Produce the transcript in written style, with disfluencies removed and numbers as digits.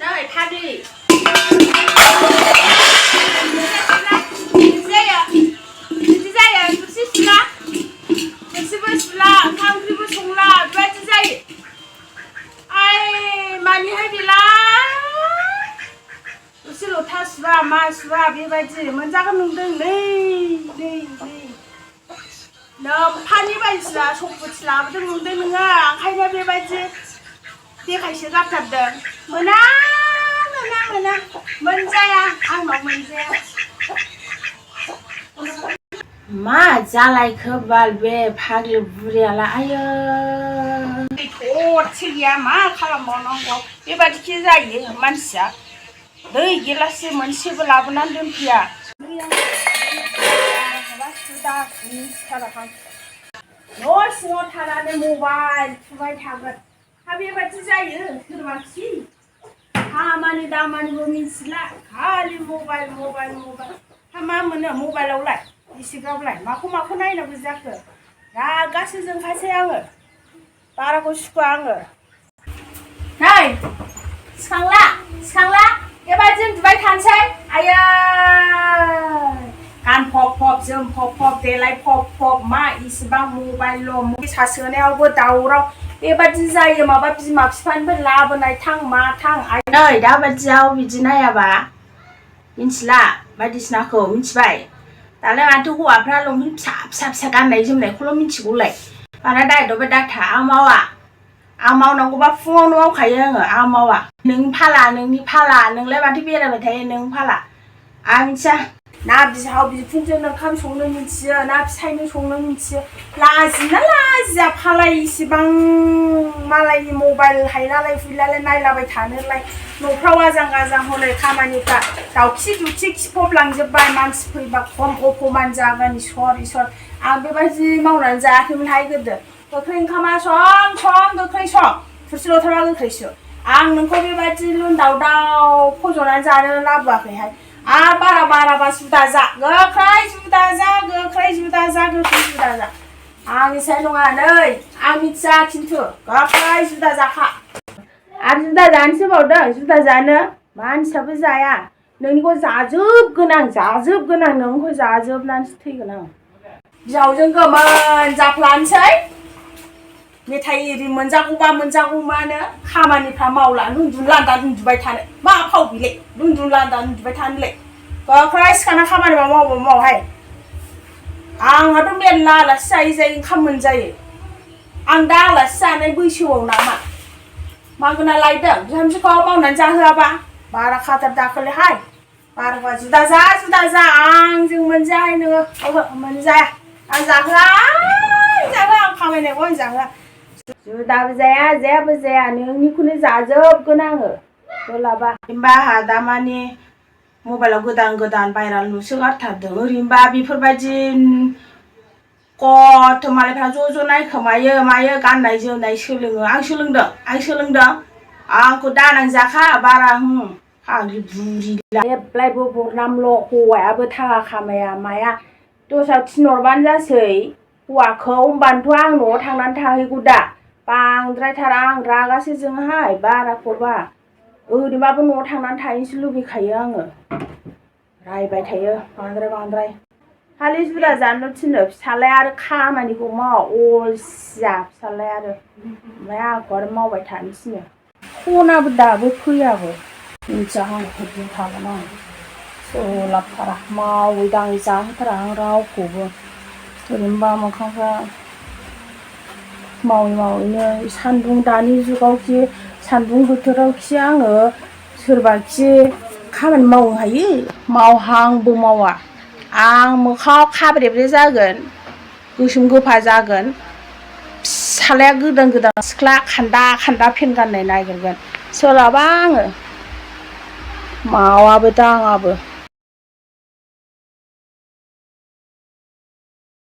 Đây, tha đi. Sudah bebaji menjaga nungdeng nih. Nah, pani bayi lah, sobat lah, betul nungdeng nengah, kayaknya bebaji dia kasih rapat deng, menang, menjaya, mau menjaya. Ma jalai kebal be pagli buriala ayo. Itu cilia ma kalau mau nongol, bebaji kita ye manusia. Doi gelas moनसे लाबोनानै दोनफैया सुदा सिखाराखां न' सिङाव थानानै mobile थुबाय थागोन हा बेबादि जायो सोरबाखि खामानि दामानिबो मिथिला खालि मबाइल हा मा मोनो मबाइलावलाय इसिग्राबलाय माखौ नायनांगौ जाखो रागासो जोंखासै आङो बाराखौ सुखुआ आङो नै सिखांला बेबायदि उन्दुबाय थानोसै आयै गान फब जोम फब देलाय फब मा इसिबां मबाइल सासोनायावबो दावराव बेबायदि जायो माबा बिमा बिफानिफ्राय लाबोनाय थां मा थां नै दाबायदियाव बिदि नायाबा मिथिला बायदिसिनाखौ मिथिबाय दालाय माथो हौवाफ्रा लंपेन्ट फिसा गाननाय जोमनायखौल' मिथिगौलाय बारा दायदबो दाथा आं मावा आं मावनांगौबा फुङावनो मावखायो आं मावा नोंनि फाला नोंलाय माथो बेरायबाय थायो नों फाला आं मिथिया ना बिहाव बिखुनजोनो ओंखाम संनो मिथियो ना फिसायनो संनो मिथियो लाजिना लाजिया फालाय इसिबां मालायनि मबाइल हायलालाय हुइलालाय नायलाबाय थानोलाय न'फ्राव आजां हनै खामानिफ्रा दावखि दुखि खिफबलांजोब्बाय मानसि फैबा खम अपमान जागोन इसर आं बेबायदि मावनानै जायाखैमोनहाय गोदो गोख्रै ओंखामा सं गोख्रै सं थोरसि लथाबा गोख्रैसो आं नोंखौ बेबायदि लुनदाव फज'नानै जानो लाबोआखैहाय बारा जुदा जा गोख्रै जुदा जा आंनि साय नङा नै आं मिथिया खिन्थु गोख्रै जुदा जाखा आरो जुदा जानोसो बावदों जुदा जानो मानसियाबो जाया नोंनिखौ जाजोबगोन आं नोंखौ जाजोबनानैसो थैगोन आं बिहावजों गोमोन जाफ्लानोसै मेथाइ एरि मोनजागौमानो खामानिफ्रा मावला लान्दा उन्दुबाय थानो मा फाव बिलाय लान्दा उन्दुबाय थानोलाय गोख्रै सिखारना खामानि मावहाय आंहाथ' मेरला आलासि जायो ओंखाम मोनजायो आं दा आलासि जानाय बैसोआव नामा मागोना लायदों बिहामजोखौ मावनानै जाहोआबा बारा खाथार दाखोलैहाय बाराबा जुदा जा आंजों मोनजायाहाय नोङो मोनजाया आं जाहोआ आं खामायनायखौ आं जाहोआ जुदाबो जाया जेबो जाया नोंनिखौनो जाजोबगोन आङो सोलाबा होनबा आंहा दामानि मबाइलाव गोदान भाइराल नुसोगारथारदों ओरैनोबा बेफोरबायदि कत मालायफ्रा ज' नायखोमायो मायो गाननाय जोमनाय सोलोङो आं सोलोंदों आंखौ दानांजाखा बारा फाग्लि बुरि जेब्लायबो बरनामल' हौवायाबो थाखा खामाया माया दस्रायाव थिनहरबानो जासै हौवाखौ होनबानोथ' आं न'आव थांनानै थाहैगौ दा बांद्रायथारा आं रागासो जोङोहाय बाराखौबा ओरैबाबो न'आव थांनानै थाहैनोसो लुबैखायो आङो रायबाय थायो बांद्राय खालि जुदा जानो थिनो फिसालाया आरो खामानिखौ मावा अलसिया फिसालाया आरो ओमफ्राय आंखौ आरो मावबाय थानो थिनो फनाबो दाबो फैयाबो मिथिया आं हरबाय थागोन आं सोलाबथारा मावै दाङै जाहोथारा आं रावखौबो ओरैनोबा मोखांफ्रा मावैनो सान्दुं दानि जुगावखि सान्दुं बोथोरावखि आङो सोरबाखि खामानि मावनो हायो मावहांबो मावा आं मोखाङाव खाब्रेब्रे जागोन गोसोम गोफा जागोन फिसालाया गोदान सिख्ला खान्दा फेन गाननाय नागिरगोन सोलाबा आङो मावाबो दाङाबो